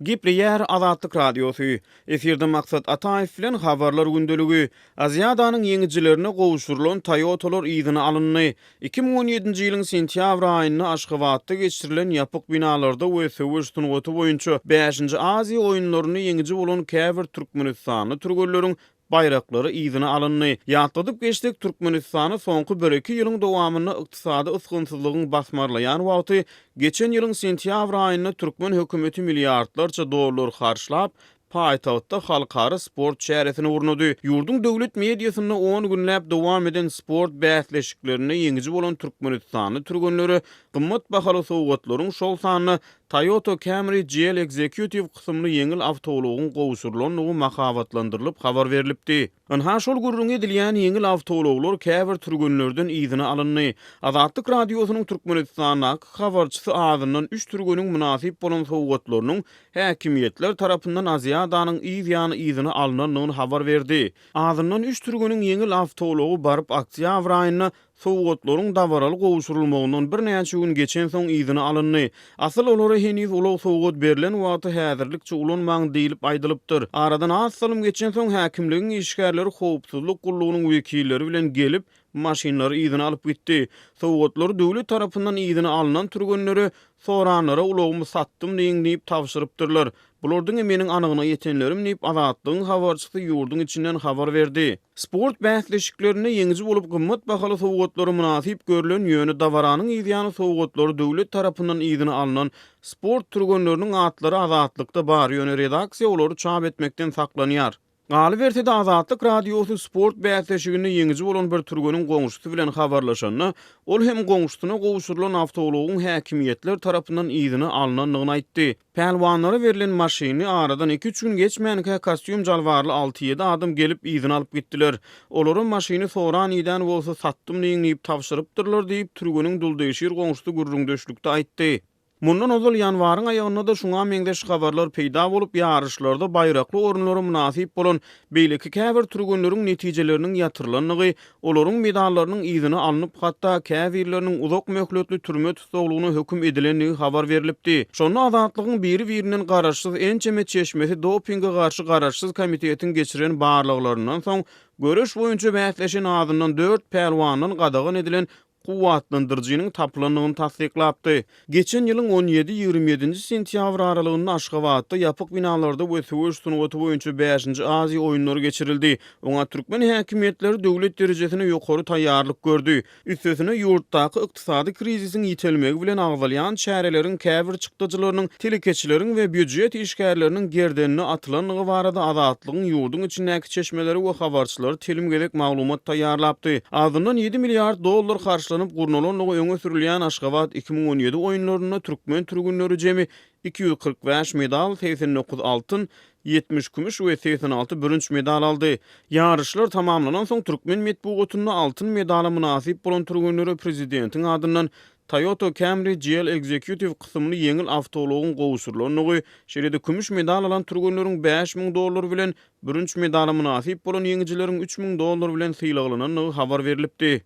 Gepleýär Azatlyk Radiosy. Efirde Maksat Ataýew bilen Habarlar gündeligi. Aziadanyň ýeňijilerine gowşurylan Toýotalar yzyna alyndy. 2017-nji ýylyň sentýabr aýynda Aşgabatda geçirilen ýapyk binalarda we söweş sungaty boýunça bäşinji Aziýa oýunlarynda ýeňiji bolan käbir türkmenistanly türgenleriň baýraklary yzyna alyndy. Ýatladyp geçsek, Türkmenistany soňky bir-iki ýylyň dowamynda ykdysady ysgynsyzlygyň basmarlaýan wagty, geçen ýylyň sentýabr aýynda türkmen hökümeti milliardlarça dollar harçlap, paýtagtda halkara sport çäresini gurnady. Ýurduň döwlet mediasynda on günläp dowam eden sport bäsleşiklerinde ýeňiji bolan türkmenistanly türgenlere gymmat bahaly sowgatlaryň, şol sanda Toyota Camry GL Executive kysymly ýeňil awtoulagyň gowşurylandygy mahabatlandyrylyp habar berlipdi. Ynha, şol gürrüňi edilýän ýeňil awtoulaglar käbir türgenlerden yzyna alyndy. Azatlyk Radiosynyň Türkmenistandaky habarçysy azyndan üç türgeniň mynasyp bolan sowgatlarynyň häkimiýetler tarapyndan Aziadanyň yz ýany yzyna alnandygyny habar berdi. Azyndan üç türgeniň ýeňil awtoulagy baryp oktýabr aýynda Sowgatlaryň dabaraly gowşurylmagyndan birnäçe gün geçensoň yzyna alyndy. Asyl olara heniz ulag sowgat berlen wagty häzirlikçe ulanmaň diýlip aýdylypdyr. Aradan az salym geçensoň häkimligiň işgärleri howpsuzlyk gullugynyň wekilleri bilen gelip, maşynlary yzyna alyp gitdi. Sowgatlary döwlet tarapyndan yzyna alnan türgenlere Soranlara ulagymy satdym diýiň diýip tabşyrypdyrlar. Bular diňe meniň anygyna ýetenlerim diýip, Azatlygyň habarçysy ýurduň içinden habar berdi. Sport bäsleşiklerinde ýeňiji bolup gymmat bahaly sowgatlara mynasyp görlen, ýöne dabaranyň yzýany sowgatlary döwlet tarapyndan yzyna alnan sport türgenleriniň atlary Azatlykda bar, ýöne redaksiýa olary çap etmekden saklanýar. Galyberse-de, Azatlyk Radiosy sport bäsleşiginde ýeňiji bolan bir türgeniň goňşusy bilen habarlaşanda, ol hem goňşusyna gowşurylan awtoulagyň häkimiýetler tarapyndan yzyna alnandygyny aýtdy. Pälwanlara berlen maşyny aradan iki-üç gün geçmänkä kostýum-jalbarly alty-ýedi adam gelip yzyna alyp gitdiler. Olara maşyny soran-idän bolsa satdym diýiň diýip tabşyrypdyrlar diýip, türgeniň duldegşir goňşusy gürrüňdeşlikde aýtdy. Mundan ozal ýanwaryň aýagynda-da şuňa meňzeş habarlar peýda bolup, ýaryşlarda baýrakly orunlara mynasyp bolan beýleki käbir türgenleriň netijeleriniň ýatyrylandygy, olaryň medallarynyň yzyna alnyp, hatda käbirleriniň uzak möhletli türme tussaglygyna höküm edilendigi habar berlipdi. Şonda Azatlygyň biri-birinden garaşsyz ençeme çeşmesi dopinge garşy garaşsyz komitetiň geçiren barlaglaryndan soň göreş boýunça bäsleşen azyndan dört pälwandan gadagan edilen kuwwatlandyryjynyň tapylandygyny tassyklapdy. Geçen ýylyň on ýedi, 27-nji sentýabr aralygynda Aşgabatda ýapyk binalarda we söweş sungaty boýunça bäşinji Aziýa oýunlary geçirildi. Oňa türkmen häkimiýetleri döwlet derejesinde ýokary taýýarlyk gördi. Üstesine, ýurtdaky ykdysady krizisiň ýitelmegi bilen agzalýan çäreleriň käbir çykdajylarynyň telekeçileriň we býujet işgärleriniň gerdenine atylandygy barada Azatlygyň ýurduň içindäki çeşmeleri we habarçylary telim gezek maglumat taýýarlapdy. Azyndan ýedi milliard dollar harçlanyp gurnalandygy öňe sürülýän Aşgabat 2017 oýunlarynda türkmen türgünleri jemi 245 medal, 89 altyn, 70 kümüş we 86 bürünç medal aldy. Ýaryşlar tamamlanansoň türkmen metbugatynda altyn medala mynasyp bolan türgenlere prezidentiň adyndan Toyota Camry GL Executive kysymly ýeňil awtoulagyň gowşurylandygy, şeýle-de kümüş medal alan türgenleriň 5000 dollar bilen, bürünç medala mynasyp bolan ýeňijileriň 3000 dollar bilen sylaglanandygy habar berlipdi.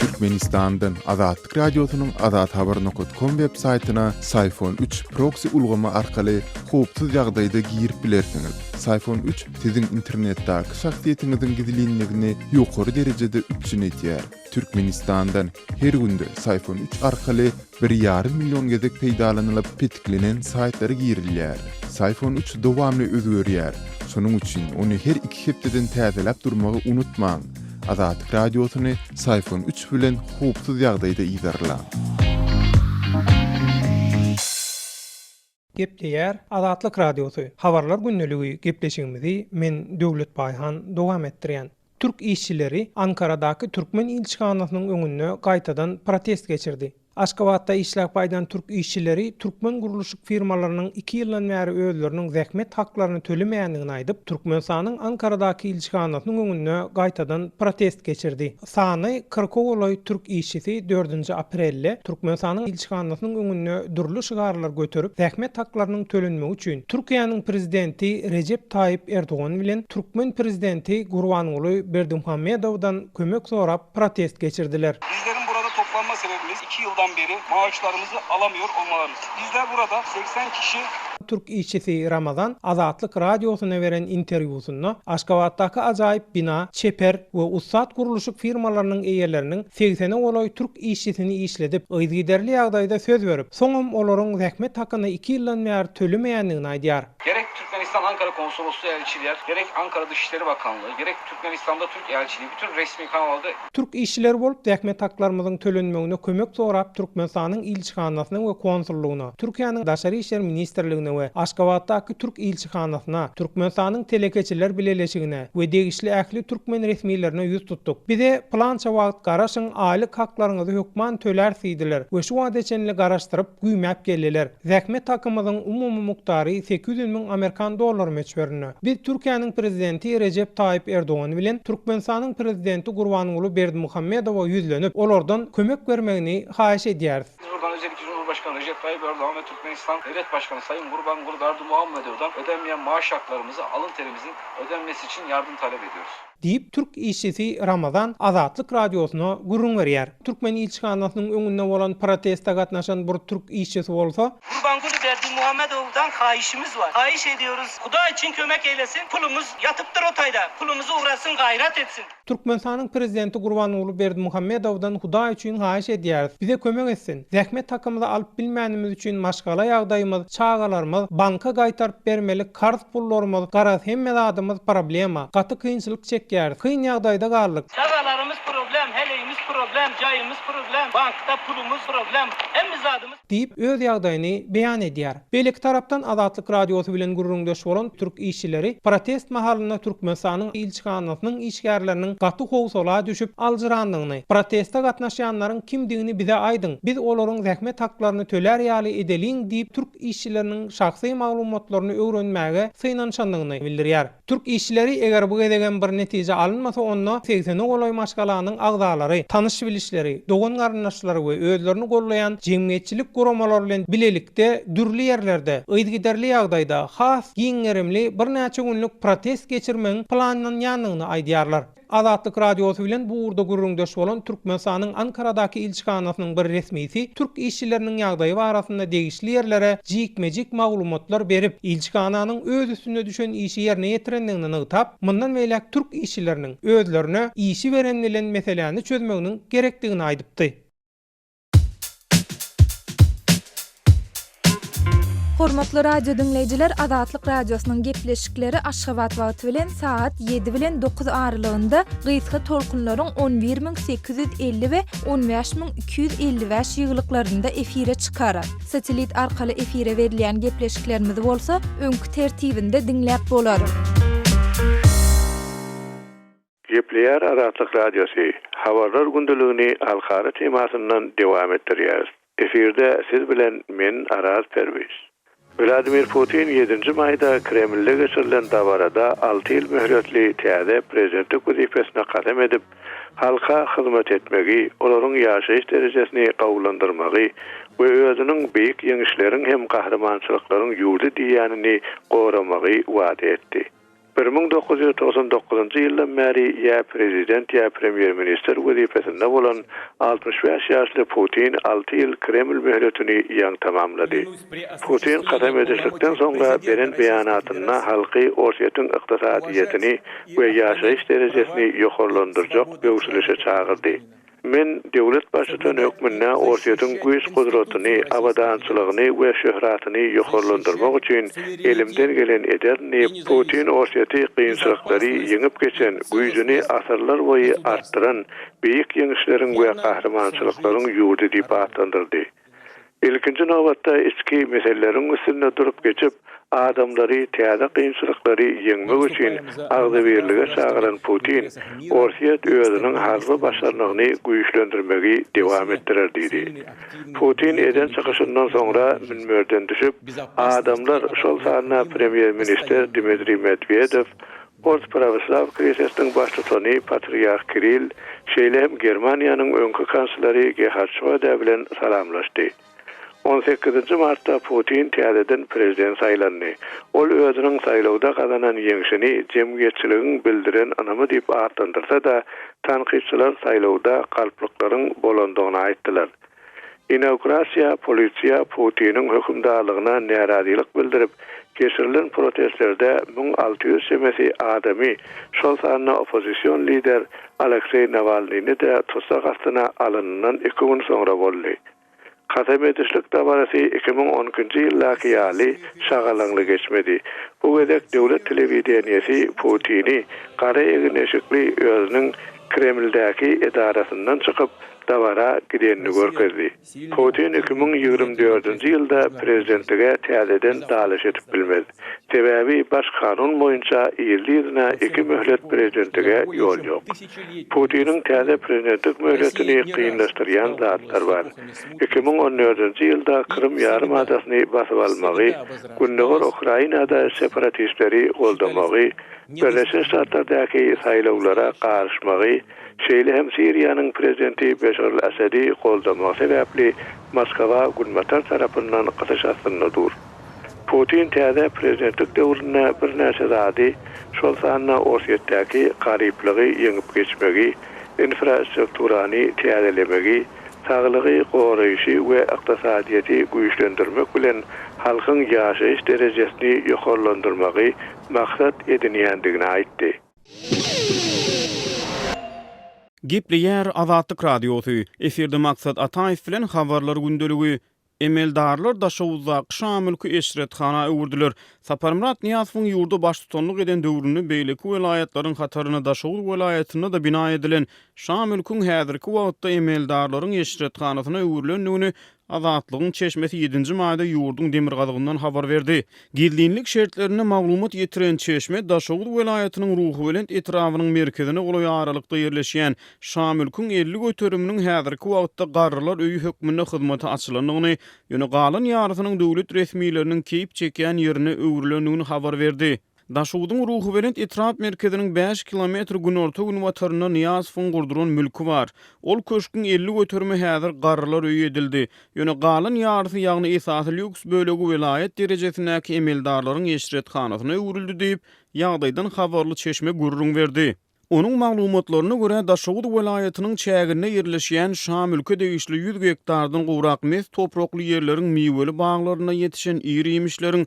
Türkmenistandan Azatlyk Radiosynyň azathabar nokat kom web saýtyna Syfon üç proksi ulgamy arkaly howpsuz ýagdaýda girip bilersiňiz. Syfon üç siziň internetdäki şahsyýetiňiziň gizlinligini ýokary derejede üpjün edýär. Türkmenistandan her günde Syfon üç arkaly bir ýarym million gezek peýdalanylyp petiklenen saýtlara girilýär. Syfon üç dowamly özgerýär. Şonuň üçin ony her iki hepdeden täzeläp durmagy unutmaň. Azatlyk Radiosyny Syfon üç bilen howpsuz ýagdaýda yzarlaň. Gepleýär Azatlyk Radiosy, Habarlar gündeligi gepleşigimizi men Döwlet Baýhan dowam etdirýän. Türk işçileri Ankaradaky türkmen ilçihanasynyň öňünde gaýtadan protest geçirdi. Aşgabatda işläp gaýdan türk işçileri türkmen gurluşyk firmalarynyň iki ýyldan bäri özleriniň zähmet haklaryny tölemeýändigini aýdyp, Türkmenistanyň Ankaradaky ilçihanasynyň öňünde gaýtadan protest geçirdi. Sany kyrka golaý türk işçisi dördünji aprelde Türkmenistanyň ilçihanasynyň öňünde dürli şygarlar göterip, zähmet haklarynyň tölenmegi üçin Türkiýäniň Prezidenti Rejep Taýyp Erdogan bilen türkmen Prezidenti Gurbanguly Berdimuhamedowdan kömek sorap protest geçirdiler. Bizleriň burada toplanma sebebimiz. 2 yıldan beri maaşlarımızı alamıyor olmalarımız. Bizler burada 80 kişi Türk işçisi Ramazan Azatlyk Radiosyna beren interwýusynda Aşgabatdaky ajaýyp bina, çeper we ussat gurluşyk firmalarynyň eýeleriniň segsene golaý türk işçisini işledip, yzygiderli ýagdaýda söz berip, soňam olaryň zähmet hakyny iki ýyldan bäri tölemeýändigini aýdýar. Gerek Türkmenistan Ankara Konsolosluğu elçiler, gerek Ankara Dışişleri Bakanlığı, gerek Türkmenistanda Türk elçiliği bütün resmi kanalda Türk işçileri bolup zähmet haklarymyzyň tölenmegine kömek sorap Türkmenistanyň ilçihanasyna we konsullygyna, Türkiýäniň Daşary işler ministrligine we Aşgabatdaky türk ilçihanasyna, Türkmenistanyň Telekeçiler bileleşigine we degişli ähli türkmen resmilerine ýüz tutduk. Bize pylança wagt garaşyň aýlyk haklaryňyzy hökman töläris diýdiler we şu wagta çenli garaşdyryp güýmäp geldiler. Zähmet hakymyzyň umumy mukdary 800 müň amerikan dollary möçberinde. Biz Türkiýäniň Prezidenti Rejep Taýyp Erdogan bilen Türkmenistanyň Prezidenti Gurbanguly Berdimuhamedowa ýüzlenip, olardan kömek bermegini haýyş edýäris. Biz buradan özellikle Cumhurbaşkanı Recep Tayyip Erdoğan ve Türkmenistan Devlet Başkanı Sayın Gurbanguly Berdimuhamedov'dan ödenmeyen maaş haklarımızı, alın terimizin ödenmesi için yardım talep ediyoruz. Diýip, türk işçisi Ramazan Azatlyk Radiosyna gürrüň berýär. Türkmen ilçihanasynyň öňünde bolan proteste gatnaşan bir türk işçisi bolsa. Gurbanguly Berdimuhamedowdan haýyşymyz bar. Haýyş ediyoruz, Hudaý üçin kömek eýlesin, pulumyz ýatypdyr o taýda, pulumyzy ugrasyn, gaýrat etsin. Türkmenistanyň Prezidenti Gurbanguly Berdimuhamedowdan Hudaý üçin haýyş edýäris, bize kömek etsin. Zähmet hakymyzy alyp bilmänimiz üçin maşgala ýagdaýymyz, çagalarymyz, banka gaýtaryp bermeli karz pullarymyz, garaz hemme zadymyz problema. Gaty kynçylyk çekýäris. Kyn ýagdaýda galdyk. Çagalarymyz problem, heleýimiz problem, jaýymyz problem, bankda pulumyz problem, hemme zadymyz. Diýip, öz ýagdaýyny beýan edýär. Beýleki tarapdan Azatlyk Radiosy bilen gürrüňdeş bolan türk işçileri protest mahalynda Türkmenistanyň ilçihanasynyň işgärleriniň gaty howsala düşüp, aljyrandygyny, proteste gatnaşýanlaryň kimdigini bize aýdyň, biz olaryň zähmet haklaryny tölär ýaly edeliň diýip, türk işçileriniň şahsy maglumatlaryny öwrenmäge synanyşandygyny bildirýär. Türk işçileri eger bu gezegem bir netije alynmasa onda segsene golaý maşgalanyň agzalary, tanyş-bilişleri, dogan-garyndaşlary we özlerini gollaýan jemgyýetçilik guramalary bilen bilelikde dürli ýerlerde yzygiderli ýagdaýda has giň gerimli birnäçe günlük protest geçirmegiň planlanýandygyny aýdýarlar. Azatlyk Radiosy bilen bu ugurda gürrüňdeş bolan Türkmenistanyň Ankaradaky ilçihanasynyň bir resmisi türk işçileriniň ýagdaýy barasynda degişli ýerlere jikme-jik maglumatlar berip, ilçihananyň öz üstüne düşen işi ýerine ýetirendigini nygtap, mundan beýläk türk işçileriniň özlerine işi beren bilen meseläni çözmeginiň gerekdigini aýdypdy. Hormatly radio diňleýjiler Azatlyk Radiosynyň gepleşikleri Aşgabat wagty bilen sagat 7 bilen 9 aralygynda gysga tolkunlaryň 11850 we 15255 ýygylyklarynda efire çykar. Satelit arkaly efire berilýän gepleşiklerimizi bolsa öňki tertibinde diňläp bolar. Gepleýär Azatlyk Radiosy, Habarlar gündeligini halkara temasyndan dowam etdirýäris. Efirde siz bilen men Araz Perwiz. Wladimir Putin ýedinji maýda Kremlde geçirilen dabarada alty ýyl möhletli täze prezidentlik wezipesine kasam edip, halka hyzmat etmegi, olaryň ýaşaýyş derejesini gowulandyrmagy we özüniň beýik ýeňişleriň hem gahrymançylyklaryň ýurdy diýýänini goramagy wada etdi. 1999-njy ýyldan bäri ýa prezident, ýa premýer-ministr wezipesinde bolan 65 ýaşly Putin alty ýyl Kreml möhletini ýaňy tamamlady. Putin kasam edişlikden soňra beren beýanatynda halky Orsýetiň ykdysadyýetini we ýaşaýyş derejesini ýokarlandyrjak böwsülişe çagyrdy. Men döwlet baştutany hökmünde Orsýetiň güýç-gudratyny, abadançylygyny we şöhratyny ýokarlandyrmak üçin elimden gelen ederin diýip, Putin Orsýeti kynçylyklary ýeňip geçen, güýjüni asyrlar boýy artdyran, beýik ýeňişleriň we gahrymançylyklaryň ýurdy diýip atlandyrdy. Ilkinji nobatda içki meseleleriň üstünde durup geçip, adamlary täze kynçylyklary ýeňmek üçin agzybirlige çagyran Putin, Orsýet özüniň harby başarnygyny güýçlendirmegi dowam etdirer diýdi. Putin eden çykyşyndan soňra münberden düşüp, adamlar, şol sanda premýer-ministr Dmitriý Medwedew, Ors Prawoslaw Kilisesiniň baştutany Patriarh Kirill, şeýle hem Germaniýanyň öňki kansleri Gerhard Şroeder bilen salamlaşdy. On sekizinji martda Putin täzeden prezident saýlandy. Ol özüniň saýlawda gazanan ýeňşini jemgyýetçiligiň bildiren ynamy diýip atlandyrsa-da, tankytçylar saýlawda galplyklaryň bolandygyny aýtdylar. Inaugurasiýa polisiýa Putiniň hökümdarlygyna närazylyk bildirip, geçirilen protestlerde 1600 çemesi adamy, şol sanda oppozision lider Alekseý Nawalnyny-da tussag astyna alanyndan iki gün soňra boldy. Kasam edişlik dabarasy 2012-nji ýyldaky ýaly şagalaňly geçmedi. Bu gezek döwlet telewideniýesi Putini gara egin-eşikli özüniň Kremldäki edarasyndan çykyp, dabara gidenini görkezdi. Putin 2024-nji ýylda prezidentlige täzeden dalaş edip bilmez. Sebäbi Baş kanun boýunça yzly-yzyna iki möhlet prezidentlige ýol ýok. Putiniň täze prezidentlik möhletini kynlaşdyrýan zatlar bar. 2014-nji ýylda Krym ýarym adasyny basyp almagy, gündogar Ukrainada separatistleri goldamagy, Birleşen Ştatlardaky saýlawlara garyşmagy, şeýle hem Siriýanyň prezidenti Beşar al-Assady goldamagy sebäpli Moskwa Günbatar tarapyndan gysyş astynda dur. Putin täze prezidentlik döwründe birnäçe zady, şol sanda Orsýetdäki garyplygy ýeňip geçmegi, infrastrukturany täzelemegi, saglygy goraýşy we ykdysadyýeti güýçlendirmek bilen halkyň ýaşaýyş derejesini ýokarlandyrmagy maksat edinýändigini aýtdy. Gepleýär Azatlyk Radiosy, Efirde Maksat Ataýew bilen Habarlar gündeligi. Emeldarlar Daşoguzdaky şa mülki eşrethana öwürdiler. Saparmyrat Nyýazowyň ýurda baştutanlyk eden döwründe beýleki welaýatlaryň hatarynda Daşoguz welaýatynda-da bina edilen şa mülküň häzirki wagtda emeldarlaryň eşrethanasyna öwrülendigini Azatlygyň çeşmesi ýedinji maýda ýurduň demirgazygyndan habar berdi. Gizlinlik şertlerinde maglumat ýetiren çeşme Daşoguz welaýatynyň Ruhubelent etrabynyň merkezine golaý aralykda ýerleşýän Şa mülküň 50 göteriminiň häzirki wagtda garrylar öýi hökmünde hyzmata açylandygyny, ýöne galan ýarysynyň döwlet resmileriniň keýp çekýän ýerine öwrülendigini habar berdi. Daşogzuň Ruhubelent etrap merkeziniň bäş kilometr günorta-günbatarynda Nyýazowyň gurduran mülki bar. Ol köşgüň 50 göterimi häzir garrylar öýi edildi. Ýöne galan ýarysy, ýagny esasy lýuks bölegi welaýat derejesindäki emeldarlaryň eşrethanasyna öwrüldi diýip, ýagdaýdan habarly çeşme gürrüň berdi. Onuň maglumatlaryna görä, Daşoguz welaýatynyň çäginde ýerleşýän Şa mülke degişli 100 gektardan gowrak mes toprakly ýerleriň miweli baglarynda ýetişen ir-iýmişleriň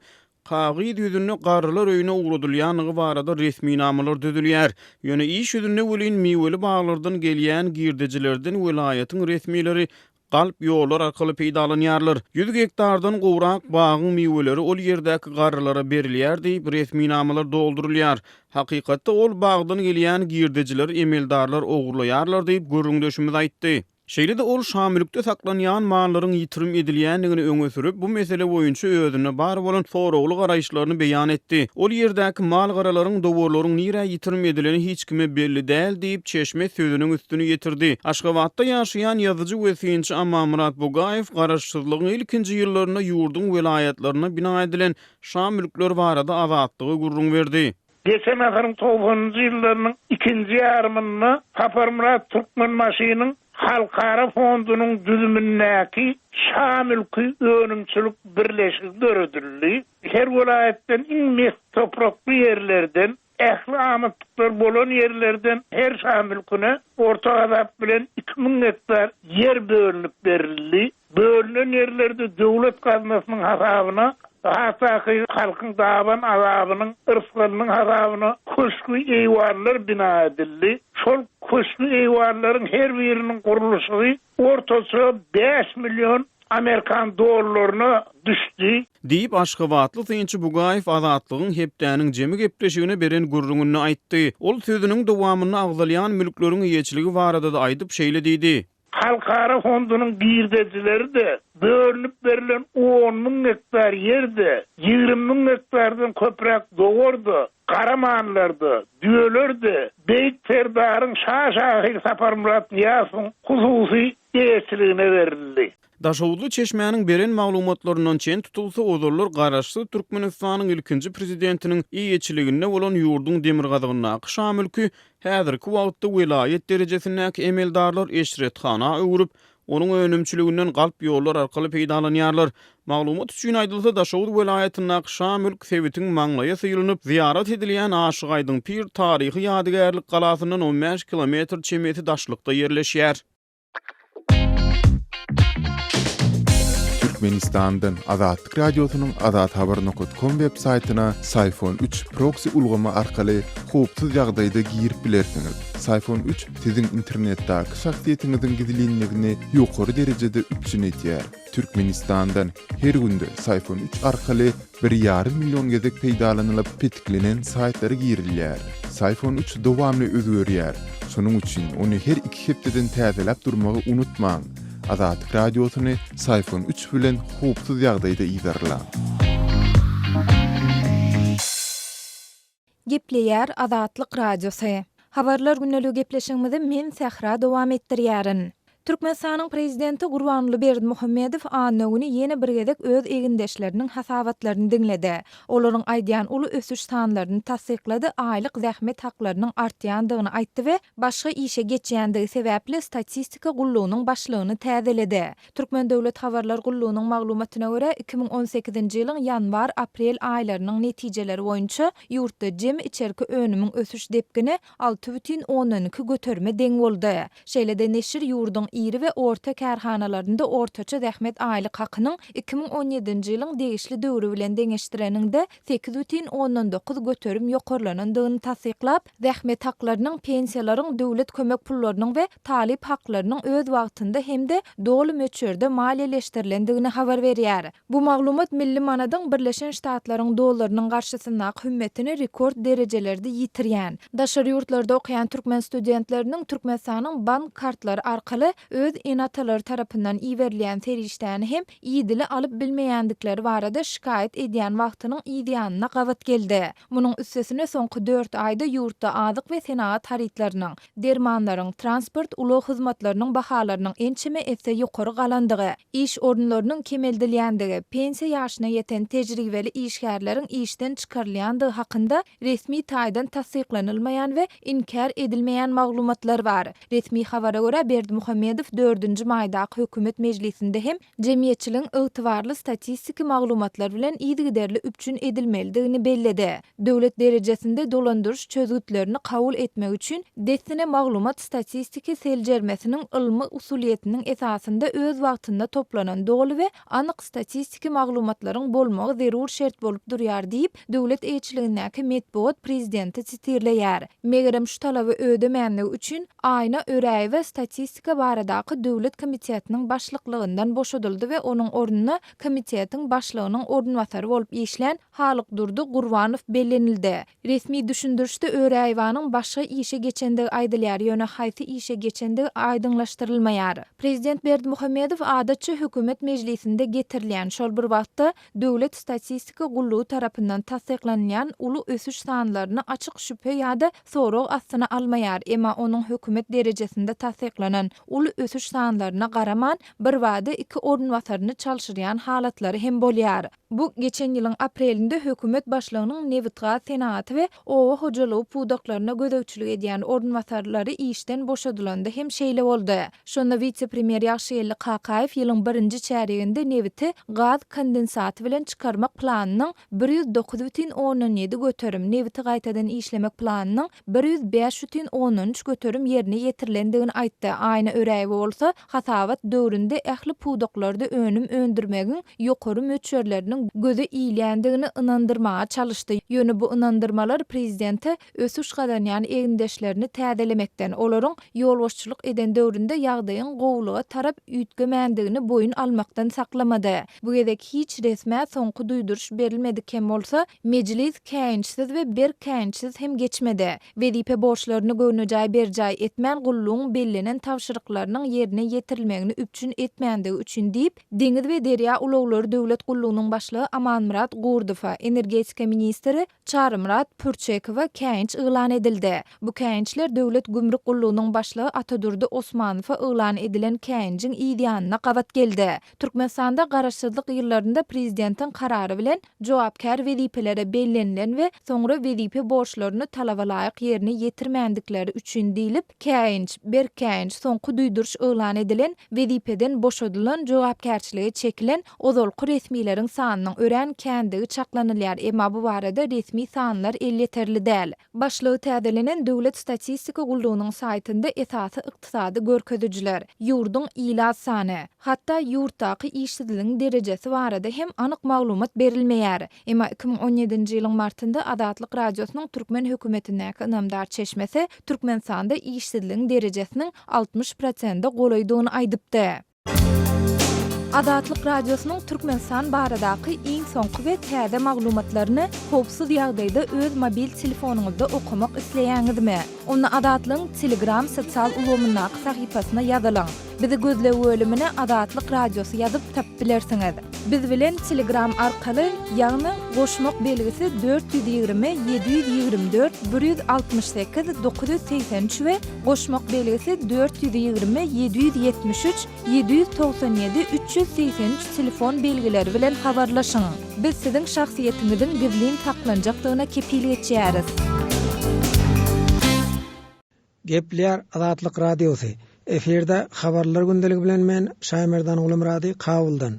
kagyz ýüzünde garrylar öýüne ugradylýandygy barada resminamalar düzülýär. Ýöne iş ýüzünde welin miweli baglardan gelýän girdejilerden welaýatyň resmileri galp ýollar arkaly peýdalanýarlar. 100 gektardan gowrak bagyň miweleri ol ýerdäki garrylara berilýär diýip, resminamalar doldurylýar. Hakykatda ol bagdan gelýän girdejileri emeldarlar ogurlaýarlar diýip, gürrüňdeşimiz aýtdy. Şeýle-de ol şamülkde saklanýan mallaryň ýitirim edilýändigini öňe sürüp, bu mesele boýunça özünde bar bolan soragly garaýyşlaryny beýan etdi. Ol ýerdäki mal-garalaryň, dowarlaryň nirä ýitirim edileni hiç kime belli däl diýip, çeşme sözüniň üstüni ýetirdi. Aşgabatda ýaşaýan ýazyjy we synçy Amanmyrat Bugaýew garaşsyzlygyň ilkinji ýyllarynda ýurduň welaýatlarynda bina edilen şa mülkleri barada Azatlyga gürrüň berdi. Geçen asyryň togsanynjy ýyllarynyň ikinji ýarymynda Saparmyrat Türkmenbaşynyň Halkara fondunyň düzümindäki Şa mülki önümçilik birleşigi döredildi. Her welaýatdan iň mes toprakly ýerlerden, ähli amatlyklar bolan ýerlerden her şa mülküne orta gazap bilen 2000 gektar ýer bölünip berildi. Bölünen ýerlerde döwlet gaznasynyň hasabyna, has takygy halkyň daban azabynyň, yrsgalynyň hasabyna köşgi-eýwanlar bina edildi. Şol köşgi-eýwanlaryň her biriniň gurluşygy ortaça bäş million amerikan dollaryna düşdi. Diýip, aşgabatly synçy Bugaýew Azatlygyň Hepdäniň jemi gepleşigine beren gürrüňinde aýtdy. Ol sözüniň dowamynda agzalýan mülkleriň eýeçiligi barada-da aýdyp, şeýle diýdi. Halkara fondunyň girdejileri-de, bölünip berlen on müň gektar ýer-de, 20 müň gektardan köpräk dowar-da, gara mallar-da, düýeler-de Beýik Serdaryň şa şahyr Saparmyrat Nyýazowyň hususy eýeçiligine berildi. Daşoguzly çeşmäniň beren maglumatlaryndan çen tutulsa, ozallar Garaşsyz Türkmenistanyň ilkinji prezidentiniň eýeçiliginde bolan ýurduň demirgazygyndaky şa mülki Häzirki wagtda welaýat derejesindäki emeldarlar eşrethana öwrüp, onuň önümçiliginden galp ýollar arkaly peýdalanýarlar. Maglumat üçin aýdylsa, Daşoguz welaýatyndaky Şa mülk sebitiň maňlaýa syýlanyp, zyýarat edilýän Aşygaýdyň pir taryhy ýadygärlik galasyndan on bäş kilometr çemesi daşlykda ýerleşýär. Türkmenistandan Azatlyk Radiosynyň azathabar nokat kom web saýtyna Syfon üç proksi ulgamy arkaly howpsuz ýagdaýda girip bilersiňiz. Syfon üç siziň internetdäki şahsyýetiňiziň gizlinligini ýokary derejede üpjün edýär. Türkmenistandan her günde Syfon üç arkaly bir ýarym million gezek peýdalanylyp petiklenen saýtlara girilýär. Syfon üç dowamly özgerýär. Şonuň üçin ony her iki hepdeden täzeläp durmagy unutmaň. Azatlyk Radiosyny Syfon üç bilen howpsuz ýagdaýda yzarlaň. Gepleýär Azatlyk Radiosy. Habarlar gündeligi gepleşigimizi men Sähra dowam etdirýärin. Türkmenistanyň Prezidenti Gurbanguly Berdimuhamedow anna güni ýene bir gezek öz egindeşleriniň hasabatlaryny diňledi. Olaryň aýdýan uly ösüş sanlaryny tassyklady, aýlyk zähmet haklarynyň artýandygyny aýtdy we başga işe geçýändigi sebäpli statistika gullugynyň başlygyny täzeledi. Türkmen döwlet habarlar gullugynyň maglumatyna görä, 2018-nji ýylyň ýanwar-aprel aýlarynyň netijeleri boýunça ýurtda jemi içerki önümiň ösüş depgini 6,2 göterime deň boldy. Şeýle-de neşir ýurduň iri we orta kärhanalarynda ortaça zähmet aýlyk hakynyň 2017-nji ýylyň degişli döwri bilen deňeşdireniňde 8,9 göterim ýokarlanandygyny tassyklap, zähmet haklarynyň, pensiýalaryň, döwlet kömek pullarynyň we talyp haklarynyň öz wagtynda hem-de doly möçberde maliýeleşdirilendigini habar berýär. Bu maglumat milli manadyň Birleşen Ştatlaryň dollarynyň garşysyndaky hümmetini rekord derejelerde ýitirýän, daşary ýurtlarda okaýan türkmen studentleriniň Türkmenistanyň bank kartlary arkaly öz ene-atalary tarapyndan iberilýän serişdäni hem idili alyp bilmeýändikleri barada şikaýat edýän wagtynyň yzýanyna gabat geldi. Munuň üstesine soňky dört aýda ýurtda azyk we senagat harytlarynyň, dermanlaryň, transport, ulag hyzmatlarynyň bahalarynyň ençeme esse ýokary galandygy, iş orunlarynyň kemeldilýändigi, pensiýa ýaşyna ýeten tejribeli işgärleriň işden çykarylýandygy hakynda resmi taýdan tassyklanylmaýan we inkär edilmeýän maglumatlar bar. Resmi habara görä, Berdimuhamedow dördünji maýdaky hökümet mejlisinde hem jemgyýetçiligiň ygtybarly statistiki maglumatlar bilen yzygiderli üpjün edilmelidigini belledi. Döwlet derejesinde dolandyryş çözgütlerini kabul etmek üçin dessine maglumat-statistiki seljermesiniň ylmy usulyýetiniň esasynda öz wagtynda toplanan doly we anyk statistiki maglumatlaryň bolmagy zerur şert bolup durýar diýip, döwlet eýeçiligindäki metbugat prezidenti sitirleýär. Megerem şu talaby ödemänligi üçin Aýna Öräýewa statistika baradaky döwlet komitetiniň başlyklygyndan boşadyldy we onuň ornuna komitetiň başlygynyň orunbasary bolup işlän Halykdurdy Gurbanow bellenildi. Resmi düşündirişde Öräýewanyň başga işe geçendigi aýdylýar, ýöne haýsy işe geçendigi aýdyňlaşdyrylmaýar. Prezident Berdimuhamedow adatça hökümet mejlisinde getirilýän, şol bir wagtda Döwlet statistika gullugy tarapyndan tassyklanylýan uly ösüş sanlaryny açyk şübhe ýa-da sorag astyna almaýar, emma onuň hökümet derejesinde tassyklanan uly ösüş sanlaryna garaman, birbada iki orunbasaryny çalşyrýan halatlary hem bolýar. Bu, geçen ýylyň aprelinde hökümet başlygynyň nebitgaz senagaty we oba hojalygy pudaklaryna gözegçilik edýän orunbasarlary işden boşadylanda hem şeýle boldy. Şonda wise-premýer Ýagşygeldi Kakaýew ýylyň birinji çärýeginde nebiti gaz kondensaty bilen çykarmak planynyň 109,7 göterim, nebiti gaýtadan işlemek planynyň 105,3 göterim ýerine ýetirilendigini aýtdy, Aýna Öräýewa bolsa hasabat döwründe ähli pudaklarda önüm öndürmegiň ýokary möçberleriniň göze ilýändigini ynandyrmaga çalyşdy. Ýöne bu ynandyrmalar prezidente ösüş gazanýan egindeşlerini täzelemekden, olaryň ýolbaşçylyk eden döwründe ýagdaýyň gowulyga tarap üýtgemändigini boýun almakdan saklamady. Bu gezek hiç resmä soňky duýduryş berilmedik hem bolsa, mejlis käýinçsiz we berk käýinçsiz hem geçmedi. Wezipe borçlaryny göwnejaý berjaý etmän gullugyň bellenen tabşyryklarynyň ýerine ýetirilmegini üpjün etmändigi üçin diýip, Deňiz we derýa ulaglary döwlet gullugynyň başlygy Amanmyrat Gurdowa, energetika ministri Çarymyrat Pürçekowa käýinç yglan edildi. Bu käýinçler Döwlet gümrük gullugynyň başlygy Atadurdy Osmanowa yglan edilen käýinjiň yz ýanyna gabat geldi. Türkmenistanda garaşsyzlyk ýyllarynda prezidentiň karary bilen jogapkär wezipelere bellenilen we soňra wezipe borçlaryny talaba laýyk ýerine ýetirmändikleri üçin diýlip, käýinç, berk käýinç, soňky duýduryş. duýduryş yglan edilen, wezipeden boşadylan, jogapkärçilige çekilen ozalky resmileriň sanynyň örän kändigi çaklanylýar, emma bu barada resmi sanlar elýeterli däl. Başlygy täzelenen Döwlet statistika gullugynyň saýtynda esasy ykdysady görkezijiler, ýurduň ilat sany, hatda ýurtdaky işsizligiň derejesi barada hem anyk maglumat berilmeýär. Emma 2017-nji ýylyň martynda Azatlyk Radiosynyň türkmen hökümetindäki ynamdar çeşmesi Türkmenistanda işsizligiň derejesiniň 60 prosente golaýdygyny aýdypdy. Azatlyk Radiosynyň Türkmenistan baradaky iň soňky we täze maglumatlaryny howpsuz ýagdaýda öz mobil telefonyňyzda okamak isleýäňizmi? Onda Azatlygyň Telegram sosial ulgamyndaky sahypasyna ýazylyň. Bizi gözleg bölümine Azatlyk Radiosy ýazyp tapyp bilersiňiz. Biz bilen Telegram arkaly, ýagny goşmak belgisi 420 724 168 983 we goşmak belgisi 420 773 797 383 telefon belgileri bilen habarlaşyň. Biz siziň şahsyýetiňiziň gizlin saklanjakdygyna kepil geçýäris. Gepleýär Azatlyk Radiosy. Efirde Habarlar gündeligi bilen men, Şaýmerdan Gulumyrady, Kabuldan.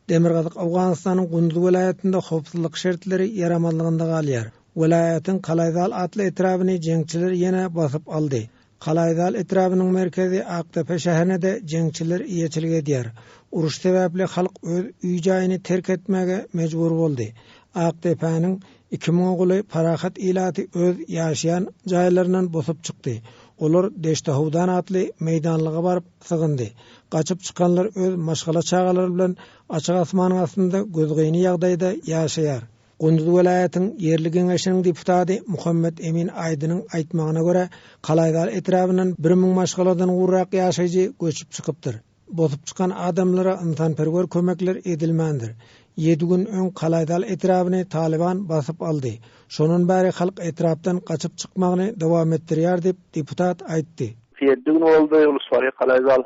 Demirgazyk Owganystanyň Gunduz welaýatynda howpsuzlyk şertleri ýaramazlygynda galýar. Welaýatyň Kalaýzal atly etrabyny jeňçiler ýene basyp aldy. Kalaýzal etrabynyň merkezi Akdepe şäherine-de jeňçiler eýeçilik edýär. Uruş sebäpli halk öz öý-jaýyny terk etmäge mejbur boldy. Akdepäniň Iki müňe golaý parahat ilaty öz ýaşaýan jaýlaryndan bosup çykdy. Olar Deşti-Howdan atly meýdanlyga baryp sygyndy. Gaçyp çykanlar öz maşgala-çagalary bilen açyk asmanyň astynda gözgyny ýagdaýda ýaşaýar. Gunduz welaýatyň ýerli geňeşiniň deputady Muhammet Emin Aýdynyň aýtmagyna görä, Kalaýzal etrabyndan 1000 maşgaladan gowrak ýaşaýjy göçüp çykypdyr. Bosup çykan adamlara ynsanperwer kömekler edilmändir. Ýedi gün öň Kalaýzal etrabyny Talyban basyp aldy. Şondan bäri halk etrapdan gaçyp çykmagyny dowam etdirýär diýip, deputat aýtdy. Ýedi gün boldy, Uluswary Kalaýzal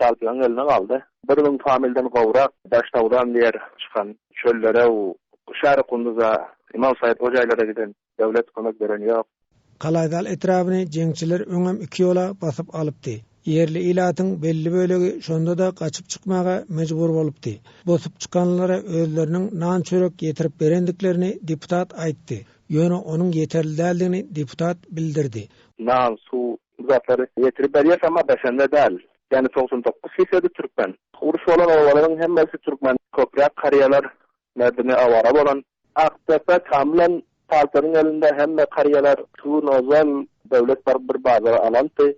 Talyplaryň eline galdy. 1000 familden gowrak Daşdagdan diýer çykan çöllere, Şary Kunduza, Imam Said o jaýlara giden. Döwlet kömek beren ýok. Kalaýzal etrabyny jeňçiler öňem iki ýola basyp alypdy. Ýerli ilatyň belli bölegi şonda-da gaçyp çykmaga mejbur bolupdy. Bosup çykanlara özleriniň nan-çörek ýetirip berendiklerini deputat aýtdy. Ýöne onuň ýeterli däldigini deputat bildirdi. Nan, suw, bu zatlary ýetirip berýäs, emma besende däl. Ýagny 99 fisedi türkmen. Uruş bolan obalaryň hemmesi türkmen. Köpräk karýalar merdimi awara bolan. Akdepe tamlan Talyplaryň elinde hemme karýalar iki gün ozal döwlet baryp bir bazara alanty.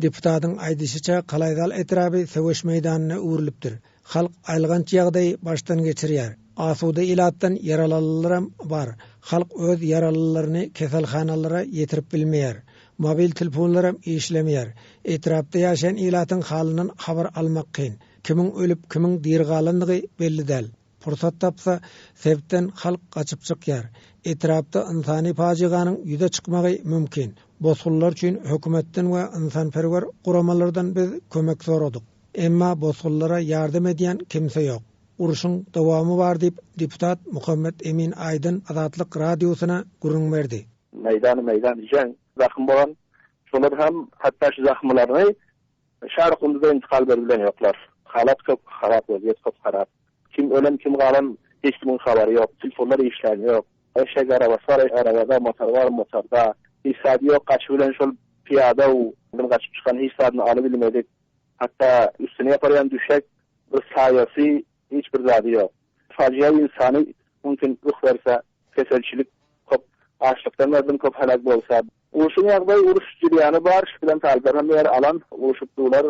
Deputatyň aýdyşyça, Kalaýzal etraby söweş meýdanyna öwrülipdir. Halk aýylganç ýagdaýy başdan geçirýär. Asuda ilatdan ýaralylaram bar. Halk öz ýaralylaryny keselhanalara ýetirip bilmeýär. Mobil telefonlaram işlemeýär. Etrapda ýaşaýan ilatyň halyndan habar almak kyn. Kimiň ölüp, kimiň diri galandygy belli däl. Pursat tapsa, sebitden halk gaçyp çykýar. Etrapda ynsany pajyganyň ýüze çykmagy mümkin. Bosgunlar üçin hökümetden we ynsanperwer guramalardan biz kömek soradyk. Emma bosgunlara ýardam edýän kimse ýok. Urşuň dowamy bar diýip, deputat Muhammet Emin Aýdyn Azatlyk Radiosyna gürrüň berdi. Meýdany-meýdan jeň zahym bolan, şolar hem hatda şu zahmylaryny Şary Kunduza intikal berip bilen ýoklar. Halat köp harap wezýet köp harap. Kim ölen kim galan hiç kimiň habary ýok. Telefonlar işlän ýok. Eşek arabasy bar arabada motor bar motorda. Hiç zady ýok gaçyp bilen şol pyýada u gaçyp çykan hiç zadyny alybilmedik. Hatda üstüne ýaparýan düşek bir saýasy hiç bir zady ýok. Fajia ynsany mümkin yh berse keselçilik köp açlykdan merdum köp heläk bolsa. Urşuň ýagdaýy uruş jirýany bar şu bilen talyplar hem ýer alan urşup dular.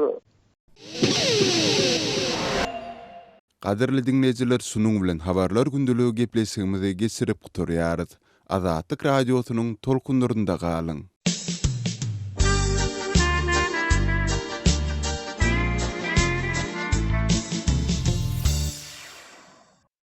Gadyrly diňleýjiler şunuň bilen habarlar gündeligi gepleşigimizi geçirip gutarýarys. Azatlyk Radiosynyň tolkunlarynda galyň.